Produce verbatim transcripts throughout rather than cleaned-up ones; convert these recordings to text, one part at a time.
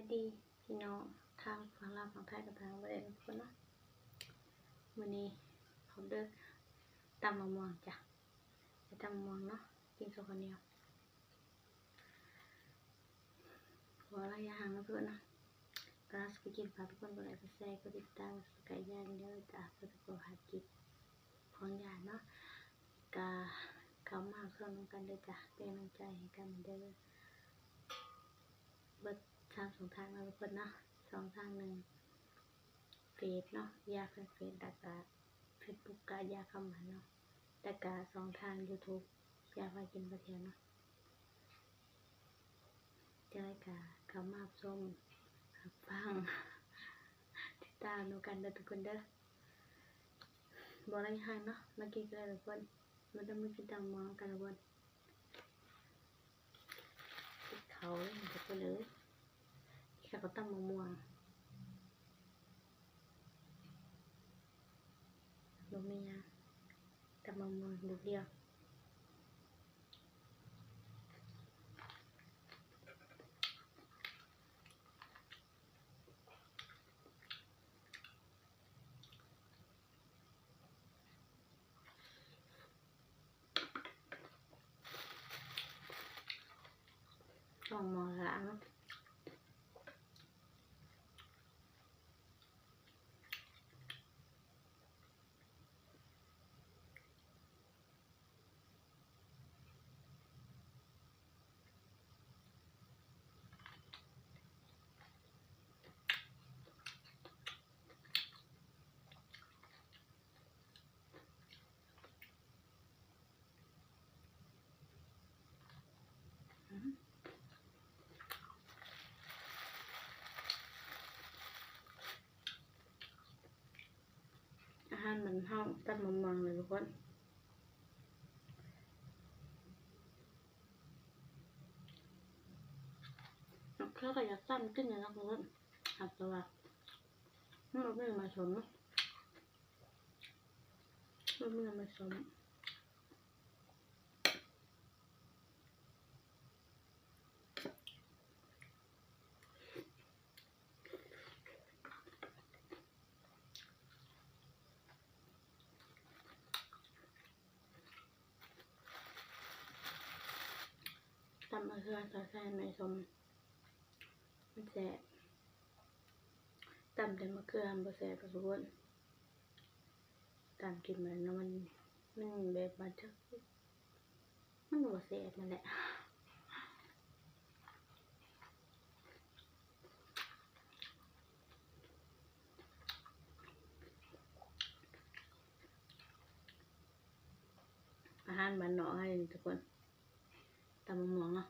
สวัสดีพี่น้องทางฝั่งลาวฝั่งไทยกับทางประเทศทุกคนเนาะ มื้อนี้พบเด้อตำมะม่วงจ้ะ ไปตำมะม่วงเนาะ กินกับข้าวเหนียว ขอระยะห่างนะเพื่อนนะ กำลังจะไปกิน ฝากทุกคนกดไลค์กดแชร์กดติดตามกดซับสไครบ์ยายเด้อจ้ะ เพื่อทุกคนหากินของยายเนาะ กะเข้ามาช่วยนำกันเด้อจ้ะ เป็นกำลังใจให้กันเด้อ เบิดสามช่องทางนะทุกคนเนาะ ช่องทางหนึ่งเฟซเนาะ ยาแฟนเฟซ แล้วกะเฟซบุ๊กกะยาคำหวานเนาะ แล้วกะช่องทางยูทูบยาพากินพาเที่ยวเนาะ จะได้กะเข้ามารับชมรับฟัง ติดตามนำกันเด้อทุกคนเด้อ บ่ได้ห่างเนาะ มากินกันเลยทุกคน มาต้องมากินตำมะม่วงกันทุกคน ติดเขาเลยมันจะไปเลย ที่เขาตำมะม่วง บ่มีหยัง ตำมะม่วงลูกเดียว ต้องมองหลัง อาหารบ้านเฮาตำมะม่วงเลยทุกคน เขาก็อยากตำกินอยู่นะทุกคน อาจจะว่ามันบ่มีมาสมเนาะ มันบ่มีมาสม ตำมะเขือใส่ใส่ไม่สม มันแซ่บ ตำแต่มะเขือมันบ่แซ่บทุกคน ตำกินมันเนาะ มัน มันแบบมันจะ มันบ่แซ่บนั่นแหละ อาหารบ้านนอกให้ทุกคน ตำมะม่วงเนาะ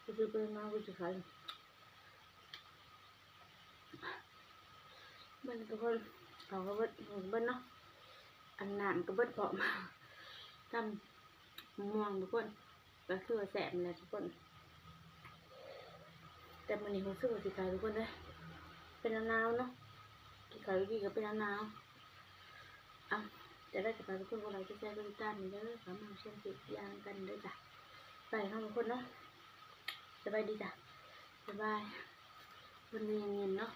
ก็คือเป็นมาวิธีขาย เบิ่งทุกคน เขาก็เบิด เบิ่งเนาะ อันน้ำก็เบิดพร้อม ตำม่วงทุกคน ก็คือว่าแซ่บนั่นแหละทุกคน แต่มื้อนี้รู้สึกว่าสิขายทุกคนเด้อ เป็นหนาวๆเนาะ สิขายดีก็เป็นหนาวๆ อ่ะ จะได้กับทุกคน กดไลค์ กดแชร์ กดติดตามเด้อ ฝากมาชมคลิปย่างกันเด้อจ้ะ ไปเนาะทุกคนเนาะ สบายดีจ้ะ บ๊ายบาย วันนี้เย็นๆเนาะ